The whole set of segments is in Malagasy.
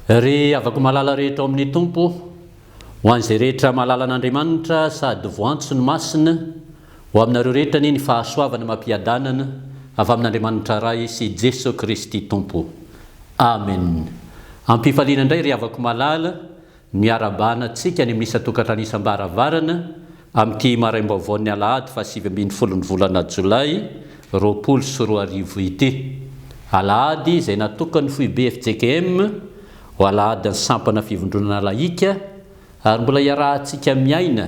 Ry havako malala rehetra ao amin'ny Tompo, ho an'izay rehetra mahalala an'Andriamanitra sady voantso ny Masina, ho aminareo rehetra anie ny fahasoavana amam-piadanana avy amin'Andriamanitra Ray sy Jeso Kristy Tompo. Amen. Am-pifaliana indray ry havako malala, Miarabana antsika any amin'ny isan-tokantrano isam-baravarana amin'ity maraim-baovaon'ny alahady faha 19 ny volana jolay 2020 ity. Alahady izay natokan'ny foibe fjkm ho alahadin'ny sampana fivondronana lahika ary mbola iarahantsika miaina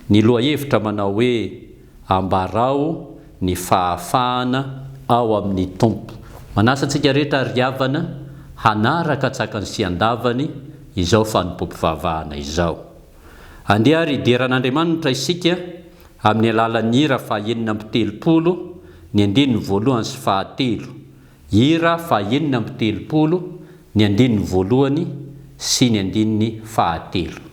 ny lohahevitra manao hoe Ambarao ny fahafahana ao amin'ny Tompo. Manasa antsika rehetra ry havana hanaraka an-tsakany sy an-davany izao fanompoam-pivavahana izao. Andeha ary hidera an'Andriamanitra isika amin'ny alalan'ny hira faha 36, ny andininy voalohany sy fahatelo. Hira faha 36, ny andininy voalohany sy ny andininy fahatelo.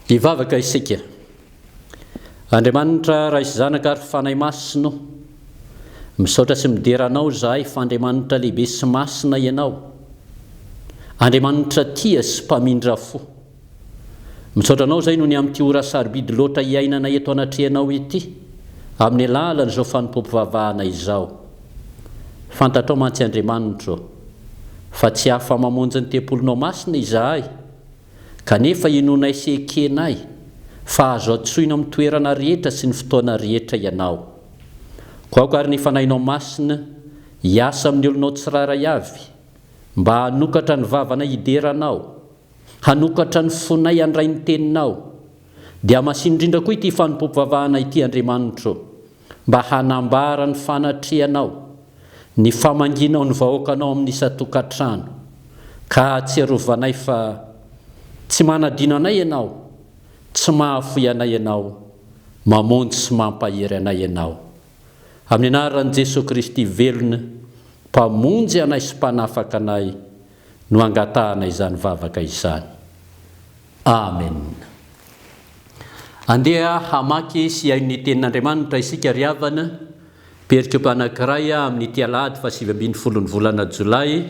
Hivavaka isika. Andriamanitra Ray sy Zanaka ary Fanahy Masina o, misaotra sy midera Anao izahay fa Andriamanitra lehibe sy masina Ianao. Andriamanitra tia sy mpamindra fo. Misaotra Anao izahay noho ny amin'ity ora sarobidy loatra iainana eto anatrehanao ity, amin'ny alalan'izao fanompoam-pivavahana izao. Fantatrao mantsy Andriamanitro, fa tsy afa-mamonjy ny tempolinao masina izahay, Kanefa inoanay sy ekenay fa azo antsoina amin'ny toerana rehetra sy ny fotoana rehetra Ianao. Koa aoka àry ny Fanahinao Masina hiasa amin'ny olonao tsirairay avy mba hanokatra ny vavanay hidera Anao, hanokatra ny fonay handray ny Teninao. Dia hamasino indrindra koa ity fanompoam-pivavahana ity, Andriamanitro, mba hanambara ny fanatrehanao, ny famangianao ny vahoakanao amin'ny isan-tokantrano, ka hahatsiarovanay fa tsy manadino anay Ianao, tsy mahafoy anay Ianao, mamonjy sy mampahery anay Ianao. Amin'ny anaran'i Jesoa Kristy velona, Mpamonjy anay sy Mpanafaka anay no angatahana izany vavaka izany. Amen. Andeha hamaky sy hihaino ny Tenin'Andriamanitra isika ry havana, perikopa anankiray amin'ity alahady faha-19 ny volana jolay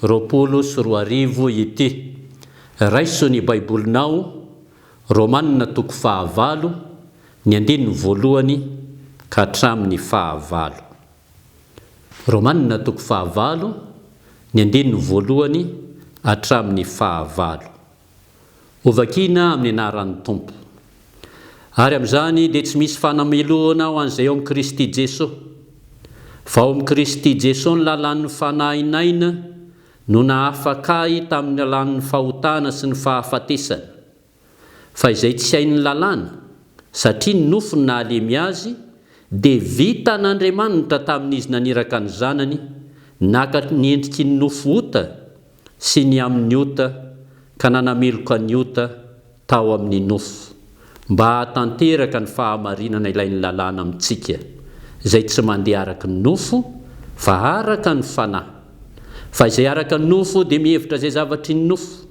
2020 ity. Raiso ny Baibolinao, Romana toko fahavalo, ny andininy voalohany ka hatramin'ny fahavalo. Romana toko fahavalo, ny andininy voalohany hatramin'ny fahavalo. Hovakiana amin'ny anaran'ny Tompo. Ary amin'izany dia tsy misy fanamelohana ho an'izay ao amin'i Kristy Jeso. Fa ao amin'i Kristy Jeso ny lalàn'ny fanahin'aina no nahafaka ahy tamin'ny lalàn'ny fahotana sy ny fahafatesana. Fa izay tsy hain'ny lalàna, satria ny nofo no nahalemy azy, dia vitan'Andriamanitra tamin'izy naniraka ny Zanany naka ny endriky ny nofo ota sy ny amin'ny ota ka nanameloka ny ota tao amin'ny nofo, mba hahatanteraka ny fahamarinana ilain'ny lalàna amintsika, izay tsy mandeha araka ny nofo, fa araka ny Fanahy. Fa izay araka ny nofo dia mihevitra izay zavatry ny nofo,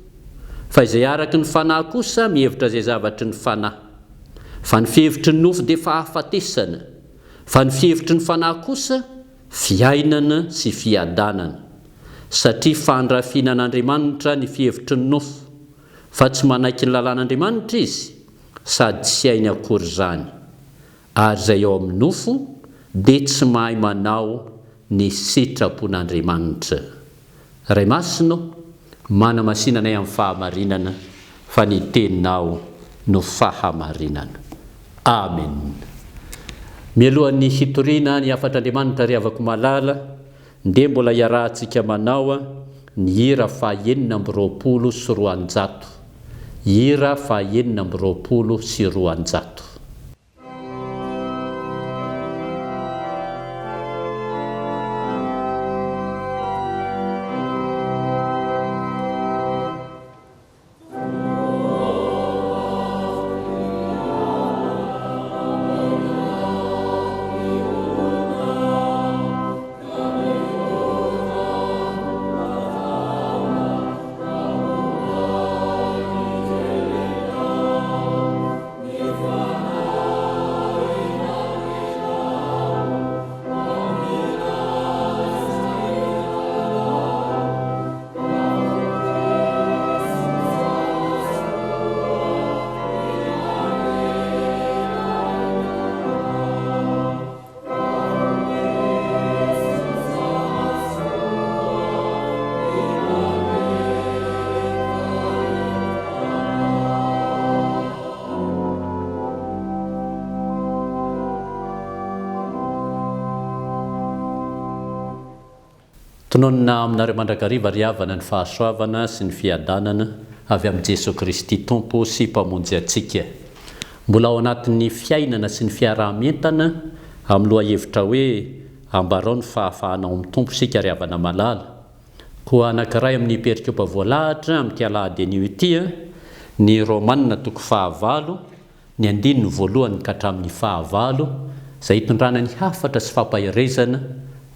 fa izay araka ny Fanahy kosa mihevitra izay zavatry ny Fanahy. Fa ny fihevitry ny nofo dia fahafatesana, fa ny fihevitry ny Fanahy kosa fiainana sy fiadanana. Satria fandrafiana an'Andriamanitra ny fihevitry ny nofo, fa tsy manaiky ny lalàn'Andriamanitra izy, sady tsy hainy akory izany. Ary izay ao amin'ny nofo dia tsy mahay manao ny sitrapon'Andriamanitra. Ray Masina ô, manamasina anay amin'ny fahamarinana, fa ny Teninao no fahamarinana. Amen. Mialohan'ny hitoriana ny hafatr'Andriamanitra ry havako malala, Ndeha mbola iarahantsika manao ny hira faha 226. Hira faha 226. Tononina aminareo mandrakariva ry havana ny fahasoavana sy ny fiadanana avy amin'i Jesoa Kristy Tompo sy Mpamonjy antsika. Mbola ao anatin'ny fiainana sy ny fiaraha-mientana amin'ny lohahevitra hoe Ambarao ny fahafahana ao amin'ny Tompo isika ry havana malala. Koa anankiray amin'ny perikopa voalahatra amin'ity alahady anio ity ny Romana toko fahavalo ny andininy voalohany ka hatramin'ny fahavalo, izay hitondrana ny hafatra sy fampaherezana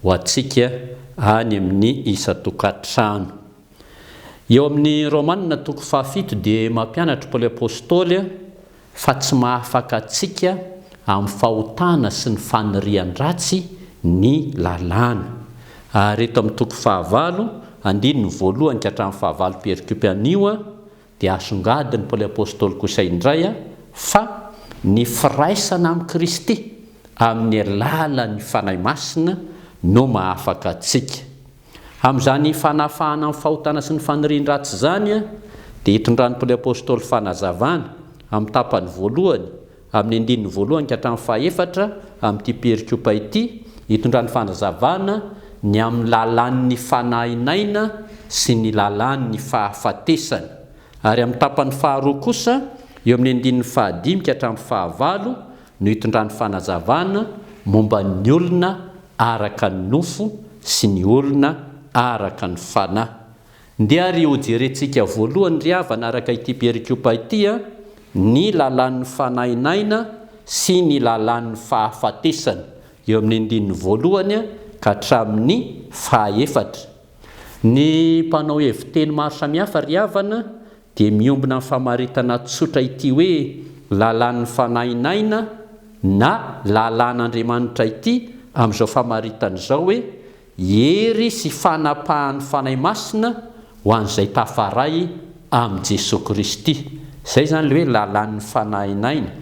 ho antsika any amin'ny isan-tokantrano. Eo amin'ny Romana toko fahafito dia mampianatra Paoly Apostoly fa tsy mahafaka antsika amin'ny fahotana sy ny fanirian-dratsy ny lalàna. Ary eto amin'ny toko fahavalo, andininy voalohany ka hatramin'ny fahavalo perikope anio Dia asongadin'i Paoly Apostoly kosa indray fa ny firaisana amin'i Kristy amin'ny alalan'ny Fanahy Masina no mahafaka antsika. Amin'izany fanafahana amin'ny fahotana sy ny fanirian-dratsy izany dia itondran'i Paoly Apostoly fanazavana amin'ny tapany voalohany Amin'ny andininy voalohany ka hatramin'ny fahefatra amin'ity perikopa ity, itondrany fanazavana ny amin'ny lalàn'ny fanahin'aina sy ny lalàn'ny fahafatesana. Ary amin'ny tapany faharoa kosa, eo amin'ny andininy fahadimy ka hatramin'ny fahavalo, no itondrany fanazavana momba ny olona araka ny nofo sy ny olona araka ny fanahy. Ndeha ary hojerentsika voalohany ry havana araka ity perikopa ity a, ny lalàn'ny fanahin'aina sy ny lalàn'ny fahafatesana, eo amin'ny andininy voalohany ka hatramin'ny fahaefatra. Ny mpanao hevi-teny maro samihafa ry havana dia miombona amin'ny famaritana tsotra ity hoe lalàn'ny fanahin'aina na lalàn'Andriamanitra ity amin'izao famaritana izao hoe, Hery sy fanapahan'ny Fanahy Masina ho an'izay tafaray amin'i Jesoa Kristy. Izay izany ilay hoe lalàn'ny fanahin'aina.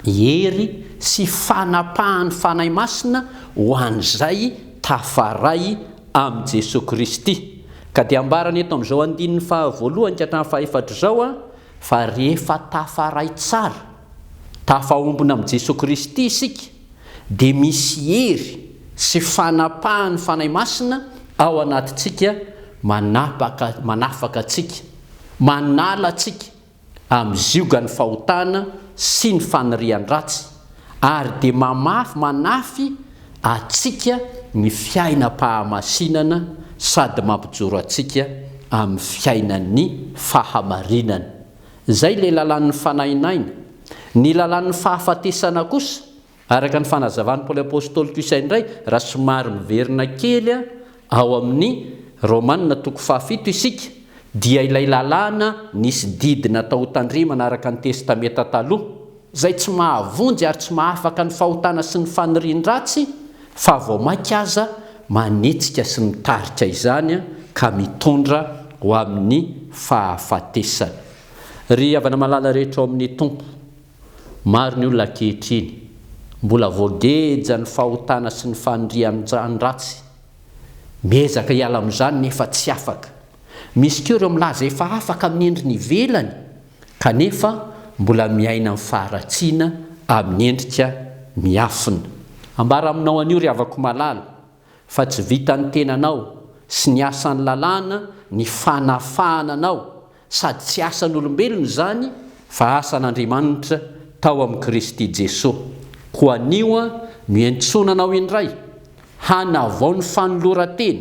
Hery sy fanapahan'ny Fanahy Masina ho an'izay tafaray amin'i Jesoa Kristy. Ka dia ambarany eto amin'izao andininy faha voalohany ka hatramin'ny faha efatra izao fa rehefa tafaray tsara. Tafaombona amin'i Jesoa Kristy isika dia misy hery sy fanapahan'ny Fanahy Masina ao anatintsika manapaka, manafaka antsika, manala antsika amin'ny ziogan'ny fahotana sy ny fanirian-dratsy ary dia mamafy, manafy antsika ny fiainam-pahamasinana sady mampijoro antsika amin'ny fiainan'ny fahamarinana. Izay ilay lalàn'ny fanahin'aina. Ny lalàn'ny fahafatesana kosa, araka ny fanazavan'i Paoly Apostoly kosa indray, raha somary miverina kely ao amin'ny Romana toko fahafito isika, dia ilay lalàna nisy didy natao hotandremana araka ny Testamenta Taloha, izay tsy mahavonjy ary tsy mahafaka ny fahotana sy ny fanirian-dratsy, fa vao mainka aza manetsika sy mitarika izany ka mitondra ho amin'ny fahafatesana. Ry havana malala rehetra ao amin'ny Tompo, maro ny olona ankehitriny mbola voagejan'ny fahotana sy ny fanirian-dratsy, miezaka hiala amin'izany nefa tsy afaka. Misy koa ireo milaza efa afaka amin'ny endriny ivelany kanefa mbola miaina amin'ny faharatsiana amin'ny endrika miafina. Ambara aminao anio ry havako malala fa tsy vitan'ny tenanao sy ny asan'ny lalàna ny fanafahana anao sady tsy asan'olombelona izany fa asan'Andriamanitra tao amin'i Kristy Jesoa. Koa anio no iantsoana anao indray hanavao ny fanoloran-tena,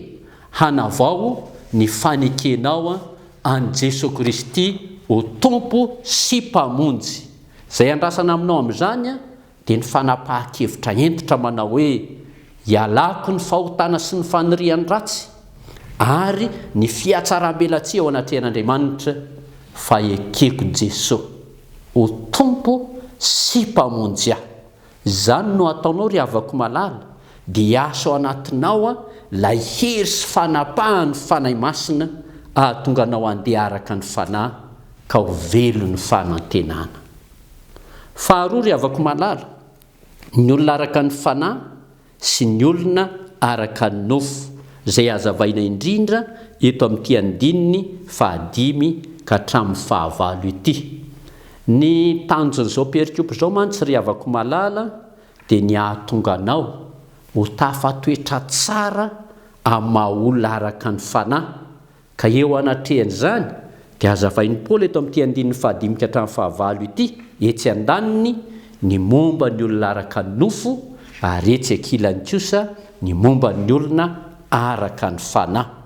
hanavao ny fanekenao an'i Jesoa Kristy ho Tompo sy Mpamonjy. Izay andrasana aminao amin'izany dia ny fanapahan-kevitra hentitra manao hoe, Ialako ny fahotana sy ny fanirian-dratsy ary ny fihatsaram-belatsihy eo anatrehan'Andriamanitra fa ekeko Jesoa ho Tompo sy Mpamonjy ahy. Izany no ataonao ry havako malala, dia hiasa ao anatinao ilay hery sy fanapahan'ny Fanahy Masina ahatonga anao handeha araka ny Fanahy ka ho velon'ny fanantenana. Faharoa ry havako malala, ny olona araka ny Fanahy sy ny olona araka ny nofo, izay hazavaina indrindra eto amin'ity andininy fahadimy ka hatramin'ny fahavalo ity. Ny tanjon'izao perikopa izao mantsy ry havako malala dia ny hahatonga anao ho tafatoetra tsara amin'ny maha-olona araka ny fanahy, Ka eo anatrehan'izany, dia hazavain'i Paoly eto amin'ity andininy fahadimy ka hatramin'ny fahavalo ity, etsy andaniny, ny momba ny olona araka ny nofo, ary etsy ankilany kosa, ny momba ny olona araka ny fanahy.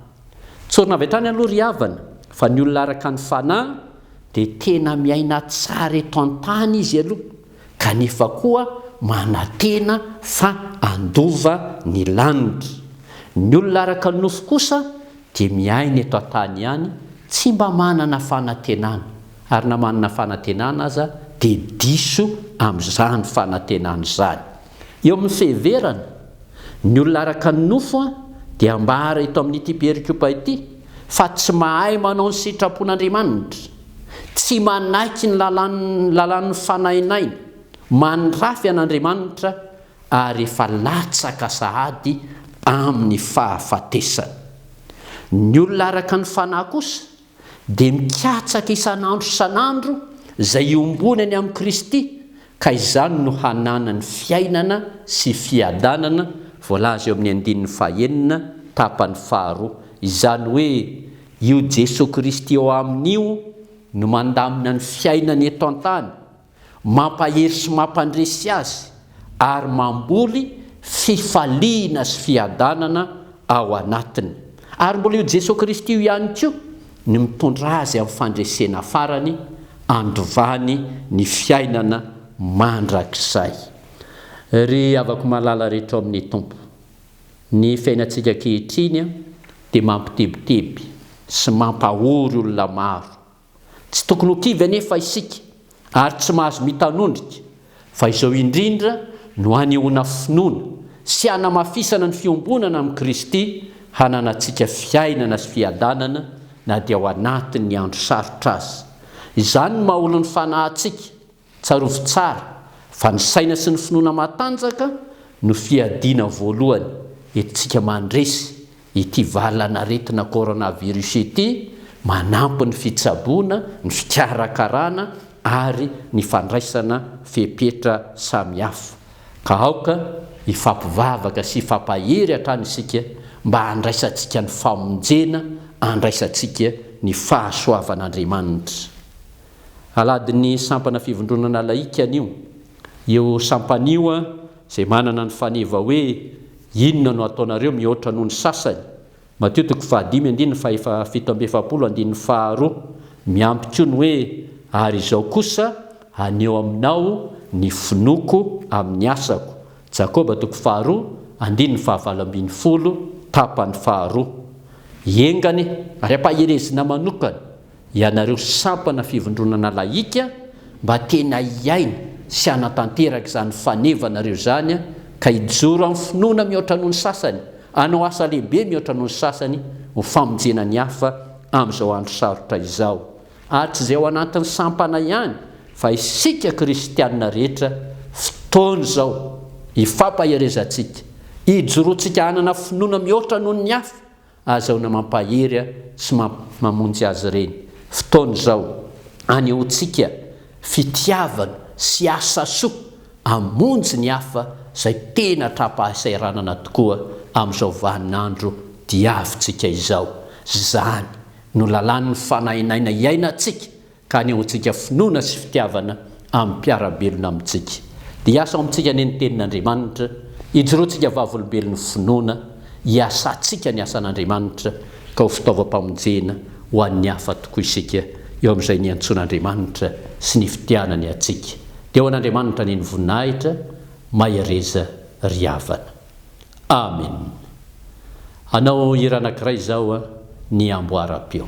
Tsorina avy hatrany aloha ry havana, fa ny olona araka ny fanahy dia tena miaina tsara eto an-tany izy aloha, kanefa koa manantena fa handova ny lanitra. Ny olona araka ny nofo kosa dia miaina eto an-tany ihany, tsy mba manana fanantenana, ary na manana fanantenana aza dia diso amin'izany fanantenana izany. Eo amin'ny fiheverana, ny olona araka ny nofo dia ambara eto amin'ity perikopa ity fa tsy mahay manao ny sitrapon'Andriamanitra, tsy manaiky ny lalàn'ny lalàn'ny fanahin'aina, mandrafy an'Andriamanitra ary efa latsaka sahady amin'ny fahafatesana. Ny olona araka ny fanahy kosa dia mikatsaka isan'andro isan'andro izay iombonany amin'i Kristy, ka izany no hananany fiainana sy fiadanana, voalaza eo amin'ny andininy fahenina, tapany faharoa. Izany hoe io Jesoa Kristy ao aminy io no mandamina ny fiainany eto an-tany, mampahery sy mampandresy azy ary mamboly fifaliana sy fiadanana ao anatiny. Ary mbola io Jesoa Kristy io ihany koa no mitondra azy amin'ny fandresena farany andovany ny fiainana mandrakizay. Ry havako malala rehetra ao amin'ny Tompo, ny fiainantsika ankehitriny dia mampitebiteby sy mampahory olona maro. Tsy tokony ho kivy anefa isika ary tsy mahazo mitanondrika fa izao indrindra no hanehoana finoana sy hanamafisana ny fiombonana amin'i Kristy hananantsika fiainana sy fiadanana na dia ao anatin'ny andro sarotra aza. Izany no maha olon'ny fanahy antsika. Tsarovy tsara fa ny saina sy ny finoana matanjaka no fiadiana voalohany entintsika mandresy ity valan'aretina coronavirus ity, manampy ny fitsaboana, ny fikarakarana. ary ny fandraisana fepetra samihafa. Ka aoka hifampivavaka sy hifampahery hatrany isika mba handraisantsika ny famonjena, handraisantsika ny fahasoavan'Andriamanitra. Alahadin'ny Sampana Fivondronana Laika anio. Io sampana io izay manana ny faneva hoe Inona no ataonareo mihoatra noho ny sasany? Matio toko fahadimy andininy fahefa 47 andininy faharoa, miampy koa ny hoe ary izao kosa haneho aminao ny finoako amin'ny asako, Jakoba toko faharoa andininy fahavalo ambinifolo tapany faharoa. Enga anie, ary ampaherezina manokana ianareo sampana fivondronana lahika mba tena hiaina sy hanatanteraka izany fanevanareo izany ka hijoro amin'ny finoana mihoatra noho ny sasany, hanao asa lehibe mihoatra noho ny sasany ho famonjena ny hafa amin'izao andro sarotra izao. Ary tsy izay ao anatin'ny sampana ihany fa isika kristianina rehetra, fotoana izao hifampaherezantsika, hijoroantsika hanana finoana mihoatra noho ny hafa, ahazahoana mampahery sy mamonjy azy ireny. Fotoana izao anehoantsika fitiavana sy asa soa hamonjy ny hafa izay tena tra-pahasahiranana tokoa amin'izao vaninandro diavintsika izao. Izany no lalàn'ny fanahin'aina iainantsika ka anehoantsika finoana sy fitiavana amin'ny mpiara-belona amintsika. Dia hiasa ao amintsika anie ny Tenin'Andriamanitra, hijoroantsika vavolombelon'ny finoana, hiasantsika ny asan'Andriamanitra, ka ho fitaovam-pamonjena ho an'ny hafa tokoa isika eo amin'izay niantsoan'Andriamanitra sy nifidianany antsika. Dia ho an'Andriamanitra anie ny voninahitra, mahereza ry havana. Amen. Hanao hira anankiray izao ny amboaram-peo.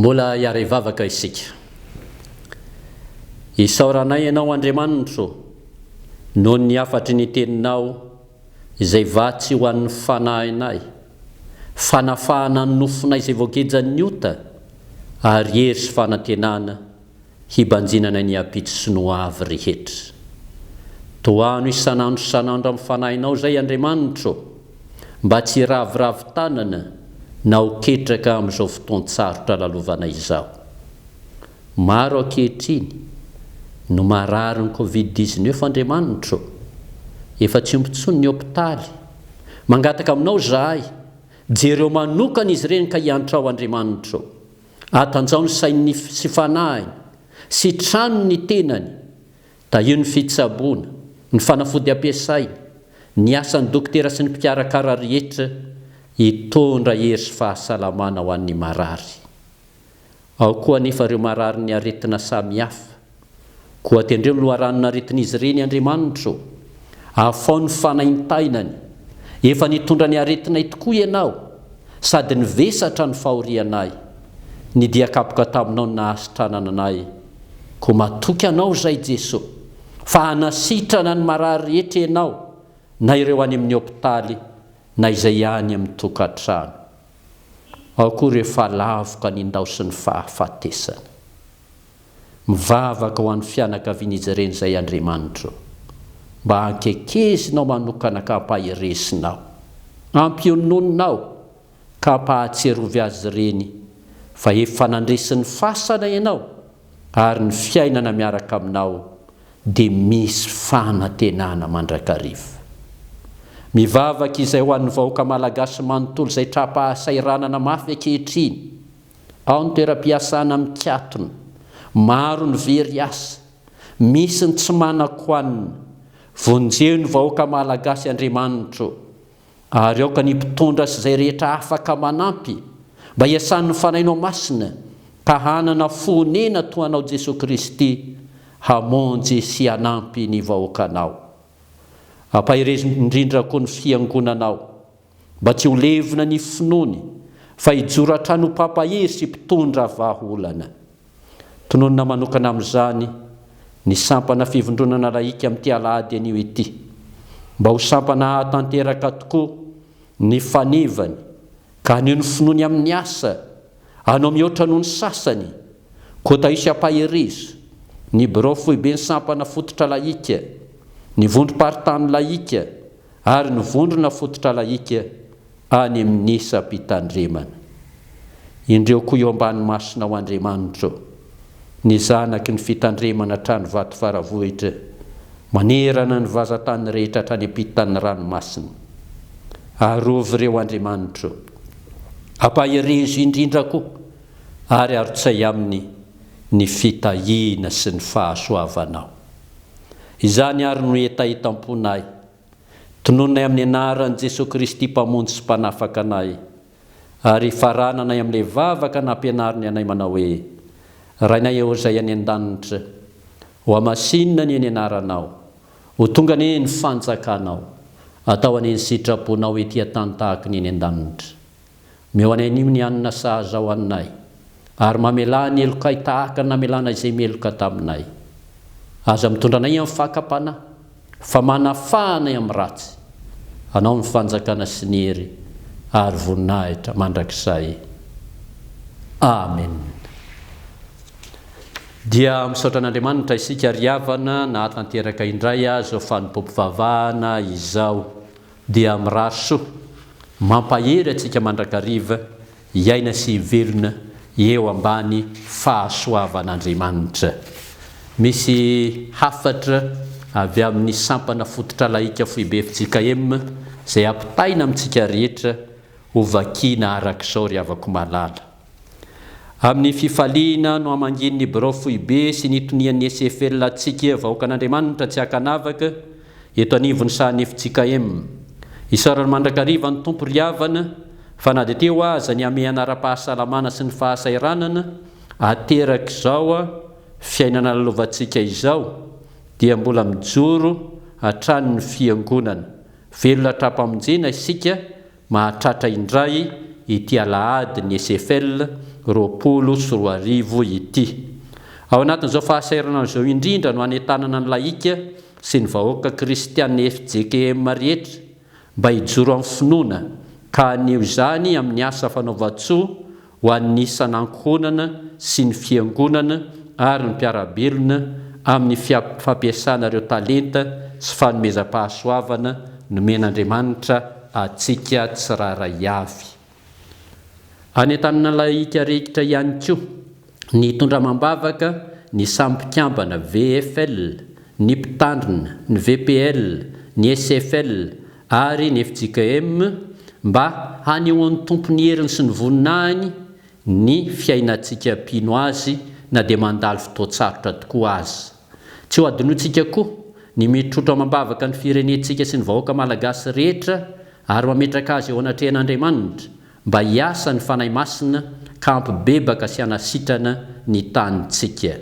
Mbola hiara-hivavaka isika. Isaoranay Ianao Andriamanitro noho ny hafatry ny Teninao izay vatsy ho an'ny fanahinay, fanafahana ny nofonay izay voagejan'ny ota, ary hery sy fanantenana hibanjinana ny ampitso sy ny ho avy rehetra. Tohano isan'andro isan'andro amin'ny Fanahinao izay Andriamanitro, mba tsy hiraviravy tanana na ho ketraka amin'izao fotoan-tsarotra lalovanay izao. Maro ankehitriny no marary ny covid 19 Andriamanitro, efa tsy omby intsony ny hopitaly. Mangataka aminao izahay, jereo manokana izy ireny ka iantrao Andriamanitro. Atanjao ny sainy sy fanahiny, sitrano ny tenany, tahio ny fitsaboana, ny fanafody ampiasaina, ny asan'ny dokotera sy ny mpikarakara rehetra hitondra hery sy fahasalamana ho an'ny marary. Ao koa anefa ireo mararin'ny aretina samihafa. Koa tendreo ny loharanon'aretin'izy ireny, Andriamanitra ô. Afaho ny fanaintainany. Efa nitondra ny aretinay tokoa Ianao, sady nivesatra ny fahorianay. Ny dia kapoka taminao no nahasitranana anay. Koa matoky Anao izahay, Jeso, fa hanasitrana ny marary rehetra Ianao, na ireo any amin'ny hopitaly, na izay any amin'ny tokantrano. Ao koa ireo efa lavoka nindaosin'ny fahafatesana. Mivavaka ho an'ny fianakavian'izy ireny izay Andriamanitro, mba hankekezinao manokana ka ampaherezinao, ampiononinao ka ampahatsiarovy azy ireny fa efa nandresy ny fasana Ianao ary ny fiainana miaraka Aminao dia misy fanantenana mandrakariva. Mivavaka izay ho an'ny vahoaka Malagasy manontolo izay tra-pahasahiranana mafy ankehitriny. Ao ny toeram-piasana mikatona, maro ny very asa, misy ny tsy manan-kohanina. Vonjeo ny vahoaka Malagasy Andriamanitro ô! Ary aoka ny mpitondra sy izay rehetra afaka manampy mba hiasan'ny Fanahinao Masina ka hanana fo honena toa Anao Jesoa Kristy hamonjy sy hanampy ny vahoakanao. Ampaherezo indrindra koa ny Fiangonanao mba tsy ho levona ny finoany fa hijoro hatrany ho mpampahery sy mpitondra vahaolana. Tononina manokana amin'izany ny sampana fivondronana lahika amin'ity alahady anio ity, mba ho sampana hahatanteraka tokoa ny fanevany ka haneho ny finoany amin'ny asa, hanao mihoatra noho ny sasany. Koa tahio sy ampaherezo ny birao foiben'ny sampana fototra lahika, ny vondrom-paritany lahika ary ny vondrona fototra lahika any amin'ny isam-pitandremana. Indreo koa eo ambany masonao Andriamanitro, ny zanaky ny fitandremana hatrany Vatofaravohitra, manerana ny vazan-tany rehetra hatrany ampitan'ny ranomasina. Arovy ireo Andriamanitro. Ampaherezo indrindra koa ary arotsay aminy ny fitahiana sy ny fahasoavanao. Izany ary no hetahetam-ponay. Tonononay amin'ny anaran'i Jesoa Kristy Mpamonjy sy Mpanafaka anay, ary farananay amin'ilay vavaka nampianariny anay manao hoe, Rainay ô Izay any an-danitra, hohamasinina anie ny anaranao, ho tonga anie ny fanjakanao, atao anie ny sitraponao ety an-tany tahaka ny eny an-danitra. Omeo anay anio ny hanina sahaza ho anay, ary mamelà ny helokay tahaka ny namelàna izay meloka taminay. Aza mitondra anay amin'ny fakam-panahy, fa manafaha anay amin'ny ratsy. Anao ny fanjakana sy ny hery ary voninahitra mandrakizay. Amen. Dia misaotra an'Andriamanitra isika ry havana nahatanteraka indray izao fanompoam-pivavahana izao. Dia mirary soa, mampahery antsika mandrakariva hiaina sy hivelona eo ambany fahasoavan'Andriamanitra. Misy hafatra avy amin'ny sampana fototra lahika foibe fjkm izay ampitaina amintsika rehetra ho vakiana arak'izao ry havako malala. Amin'ny fifaliana no hamangian'ny birao foibe sy ny tonian'ny SFL antsika vahoakan'Andriamanitra tsy ankanavaka eto anivon'ny sahan'ny fjkm. Isaorana mandrakariva ny Tompo ry havana fa na dia teo aza ny hamehana ara-pahasalamana sy ny fahasahiranana aterak'izao fiainana lalovantsika izao dia mbola mijoro hatrany ny Fiangonana. Velona hatrampamonjena isika Mahatratra indray ity alahady ny SFL 2020 ity. Ao anatin'izao fahasahiranana izao indrindra no hanentanana ny lahika sy ny vahoaka kristiana fjkm rehetra mba hijoro amin'ny finoana ka haneho izany amin'ny asa fanaovan-tsoa ho an'ny isan'ankohonana sy ny fiangonana ary ny mpiara-belona amin'ny fampiasana ireo talenta sy fanomezam-pahasoavana nomen'Andriamanitra antsika tsirairay avy. Anentanana lahika rehetra ihany koa ny hitondra amam-bavaka ny samy mpikambana VFL, ny mpitandrina, ny VPL, ny SFL ary ny fjkm mba hanehoan'ny Tompo ny heriny sy ny voninahiny ny fiainantsika mpino Azy na dia mandalo fotoan-tsarotra tokoa aza. Tsy ho adinointsika koa ny mitrotro amam-bavaka ny firenentsika sy ny vahoaka Malagasy rehetra ary mametraka azy eo anatrehan'Andriamanitra mba hiasa ny Fanahy Masina ka hampibebaka sy hanasitrana ny tanintsika.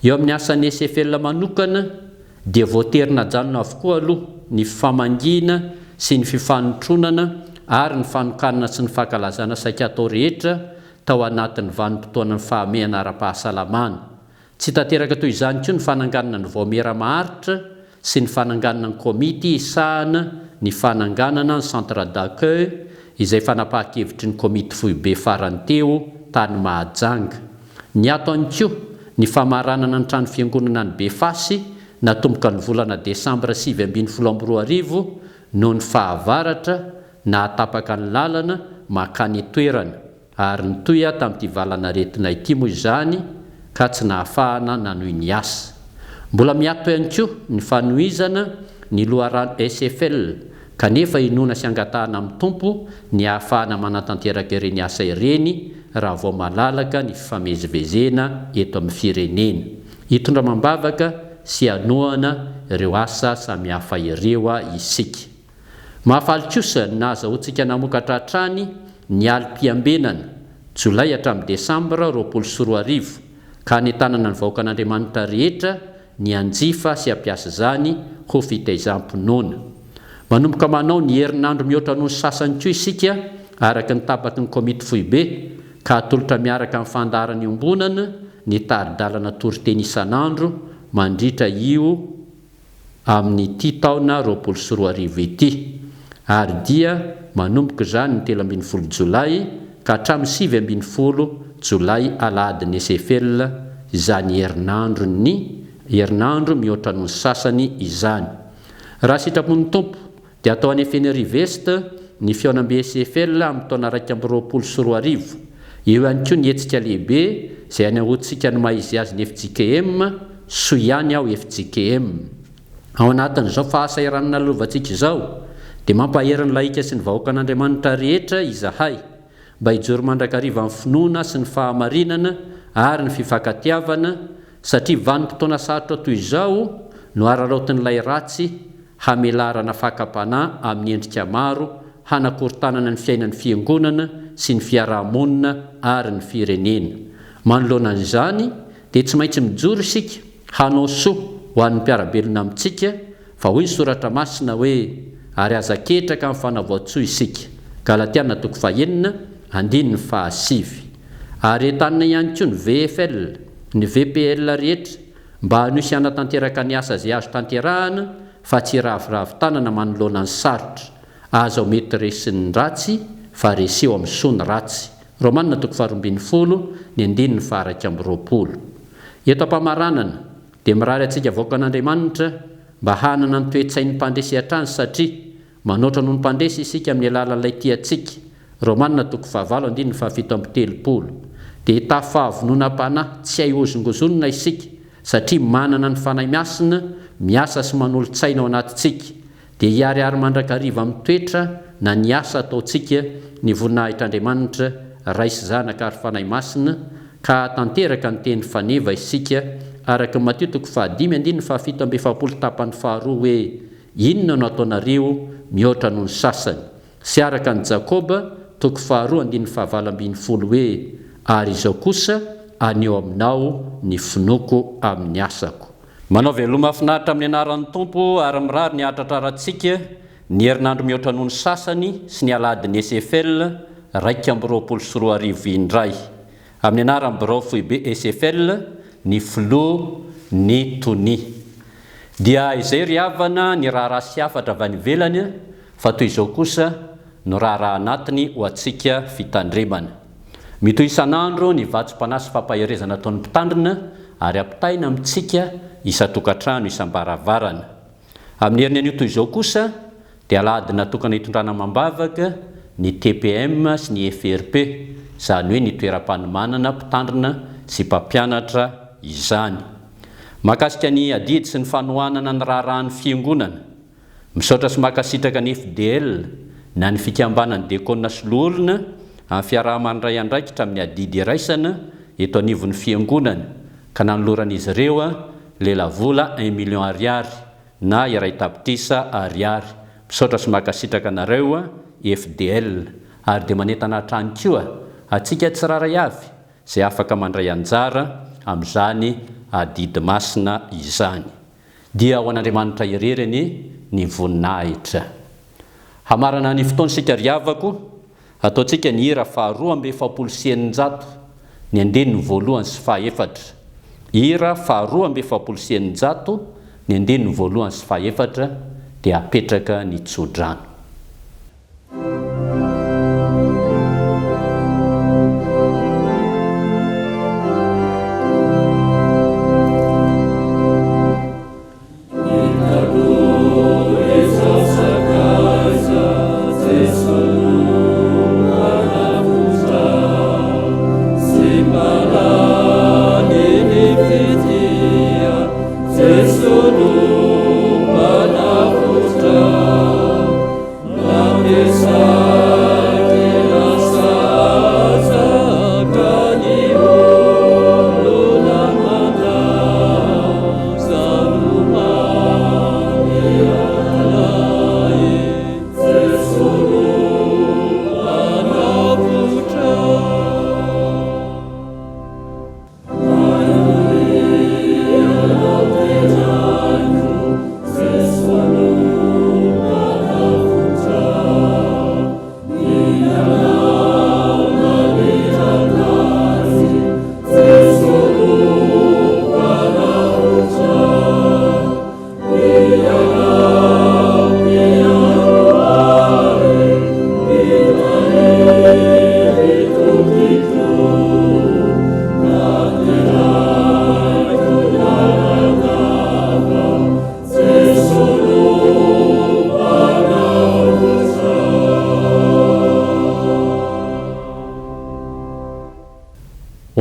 Eo amin'ny asan'ny SFL manokana dia voatery najanona avokoa aloha ny famangiana sy ny fifanotronana ary ny fanokanana sy ny fankalazana saika atao rehetra tao anatin'ny vanim-potoanan'ny fahamehana ara-pahasalamana. Tsy tanteraka toy izany koa ny fananganana ny vaomiera maharitra sy ny fananganana ny komity hisahana ny fananganana ny centre d'accueil izay fanapahan-kevitry ny komity foibe farany teo tany Mahajanga. Niato ihany koa ny famaranana ny trano fiangonana any Befasy natomboka ny volana desambra 2019 noho ny fahavaratra nahatapaka ny lalana mankany an-toerana. Ary nitohy tamin'ity valan'aretina ity moa izany ka tsy nahafahana nanohy ny asa. Mbola miato ihany koa ny fanohizana ny loharano SFL kanefa inoana sy angatahana amin'ny Tompo ny hahafahana manatanteraka ireny asa ireny raha vao malalaka ny fifamezivezena eto amin'ny firenena. Hitondra amam-bavaka sy hanohana ireo asa samihafa ireo isika. Mahafaly kosa ny nahazahoantsika namokatra hatrany ny alim-piambenana, Jolay hatramin'ny Desambra 2020, ka hanentanana ny vahoakan'Andriamanitra rehetra ny hanjifa sy hampiasa izany ho fitaizam-pinoana. Manomboka manao ny herinandro mihoatra noho ny sasany koa isika araka ny tapaky ny Komity Foibe, ka atolotra miaraka amin'ny fandaharana iombonana ny tari-dalana toriteny isan'andro mandritra io amin'ity taona 2020 ity ary dia manomboka izany ny 13 jolay ka hatramin'ny 19 jolay alahadin'ny SFL izany herinandron'ny herinandro mihoatra noho ny sasany izany. Raha sitrapon'ny Tompo dia atao any Fenerive-Est ny fihaonambe SFL amin'ny taona 2021. Eo ihany koa ny hetsika lehibe izay hanehoantsika ny maha izy azy ny fjkm, soa ihany aho fjkm. Ao anatin'izao fahasahiranana lalovantsika izao dia mampahery ny lahika sy ny vahoakan'Andriamanitra rehetra izahay mba hijoro mandrakariva amin'ny finoana sy ny fahamarinana ary ny fifankatiavana satria vanim-potoana sarotra toy izao no araraotin'ilay ratsy hamelarana fakam-panahy amin'ny endrika maro hanakorontanana ny fiainan'ny Fiangonana sy ny fiaraha-monina ary ny firenena. Manoloana an'izany dia tsy maintsy mijoro isika hanao soa ho an'ny mpiara-belona amintsika fa hoy ny Soratra Masina hoe, Ary aza ketraka amin'ny fanavaotsoa isika. Galatiana toko fahenina, andininy fahasivy. Ary entanina ihany koa ny VFL, ny VPL rehetra mba hanohy sy hanatanteraka ny asa izay azo tanterahana fa tsy hiraviravy tanana manoloana ny sarotra. Aza ho mety resin'ny ratsy fa reseo amin'ny soa ny ratsy. Romana toko faharoambinifolo, ny andininy faha-21. Eto am-pamaranana dia mirary antsika vahoakan'Andriamanitra mba hanana ny toe-tsain'ny mpandresy hatrany satria manoatra noho ny mpandresy isika amin'ny alalan'ilay tia antsika, Romana toko fahavalo andininy faha-37. Dia hitafy fahavononam-panahy tsy hay hozongozonina isika satria manana ny Fanahy Masina miasa sy manolo-tsaina ao anatintsika, dia hiharihary mandrakariva amin'ny toetra na ny asa ataontsika ny voninahitr'Andriamanitra Ray sy Zanaka ary Fanahy Masina, ka hahatanteraka ny teny faneva isika araka ny Matio toko fahadimy andininy faha-47 tapany faharoa hoe, Inona no ataonareo mihoatra noho ny sasany? Sy araka an'i Jakoba toko faharoa andininy faha-18 hoe, Ary izao kosa aneho aminao ny finoako amin'ny asako. Manao veloma finaritra amin'ny anaran'ny Tompo ary mirary ny hahatratrarantsika ny herinandro mihoatra noho ny sasany sy ny alahadin'ny SFL 2021 indray. Amin'ny anaran'ny Birao Foibe SFL, ny Filoha, ny Tonia. Dia izay ry havana ny raharaha sy hafatra avy any ivelany fa toy izao kosa no raharaha anatiny ho antsika fitandremana. Mitohy isan'andro ny vatsim-panahy sy fampaherezana ataon'ny mpitandrina ary ampitaina amintsika isan-tokantrano isam-baravarana. Amin'ny heriny anio toy izao kosa dia alahady natokana hitondrana amam-bavaka ny TPM sy ny FRP, izany hoe ny toeram-panomanana mpitandrina sy mpampianatra izany. Mahakasika ny adidy sy ny fanohanana ny raharahan'ny Fiangonana. Misaotra sy mankasitraka ny FDL na ny Fikambanan'ny Diakona sy Loholona amin'ny fiaraha-mandray andraikitra amin'ny adidy iraisana eto anivon'ny Fiangonana ka nanoloran'izy ireo lelavola un million ariary na 1 tapitrisa ariary. Misaotra sy mankasitraka anareo FDL ary dia manentana hatrany koa antsika tsirairay avy izay afaka mandray anjara amin'izany adidy masina izany. Dia ho an'Andriamanitra irery anie ny voninahitra. Hamarana ny fotoana isika ry havako, ataontsika ny hira faha 642, ny andininy voalohany sy faha efatra. Hira faha 642, ny andininy voalohany sy faha efatra, dia apetraka ny tsodrano.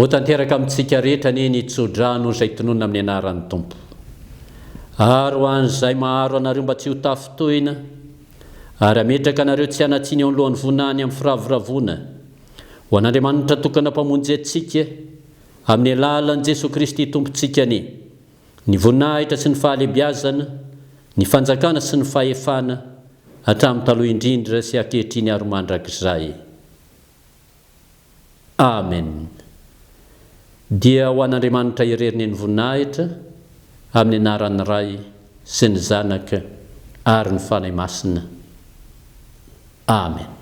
Ho tanteraka amintsika rehetra anie ny tso-drano izay tononina amin'ny anaran'ny Tompo. Ary ho an'izay maharo anareo mba tsy ho tafintohina, ary hametraka anareo tsy hanan-tsiny eo anoloan'ny voninahiny amin'ny firavoravoana, Ho an'Andriamanitra tokana Mpamonjy antsika, amin'ny alalan'i Jesoa Kristy Tompontsika anie, ny voninahitra sy ny fahalehibiazana, ny fanjakana sy ny fahefana, hatramin'ny taloha indrindra sy ankehitriny ary mandrakizay. Amen. Dia ho an'Andriamanitra irery ny voninahitra, amin'ny anaran'ny Ray sy ny Zanaka ary ny Fanahy Masina. Amen.